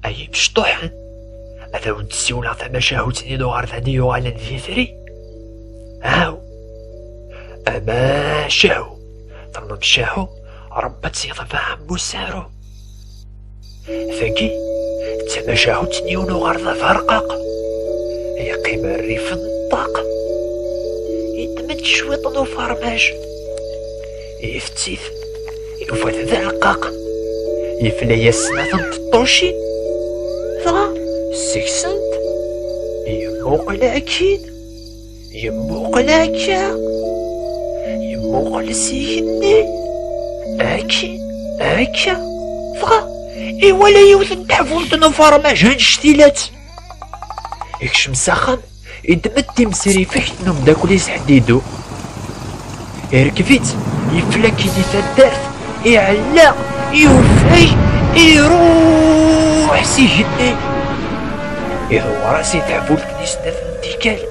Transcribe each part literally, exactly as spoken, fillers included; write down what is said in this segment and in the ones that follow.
Ay imecṭuḥen, ad awen-d-ssiwleɣ tamacahut-nni n uɣerda-nni yuɣalen d itri. Aw, amacahu, temmeccahu, rebba-tt yeḍbeɛ am usaru. Tagi d tamacahut n yiwen uɣerda berqaq, yeqqim rrif n ṭṭaq, yeddem-d cwiṭ n ufermaj, ifetti-t, yufa-t d aleqqaq, yefla-yas snat n teṭṭucin, dɣa sseksent. Yemmuqel akkin, yemmuqel akka, yemmuqel s igenni, akkin, akka, dɣa iwala yiwet n teḥbult n ufermaj annect-ilat. Ikcem s axxam, iddem-d timsrifegt n umeddakel-is Ḥdidu. Irkeb-itt, yefla akkin i taddart, iɛella, yufay, iruḥ s igenni. Idewwer-as i teḥbult-nni snat n tikkal,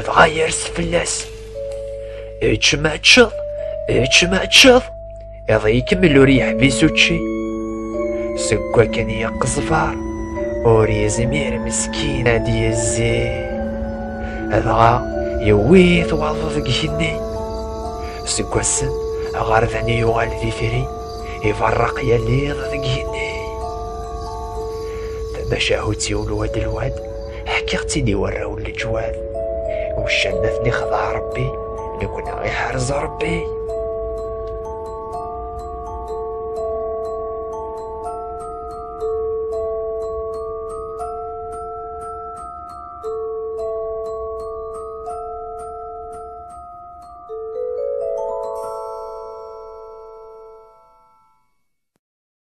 dɣa yers fell-as. Ečč ma teččeḍ, ečč ma teččeḍ, iḍ ikemmel ur yeḥbis učči. Seg wakken yeqẓbar, ur yezmir meskin ad yezzi. Dɣa yewwi-t waḍu deg igenni. Seg wassen, aɣerda-nni yuɣal d itri, iberreq yal iḍ deg igenni. Tamacahut-iw lwad lwad, ḥkiɣ-tt-id i warraw n leǧwad. Uccen ad ten-ixdeɛ Rebbi, nekkni iḥrez Rebbi.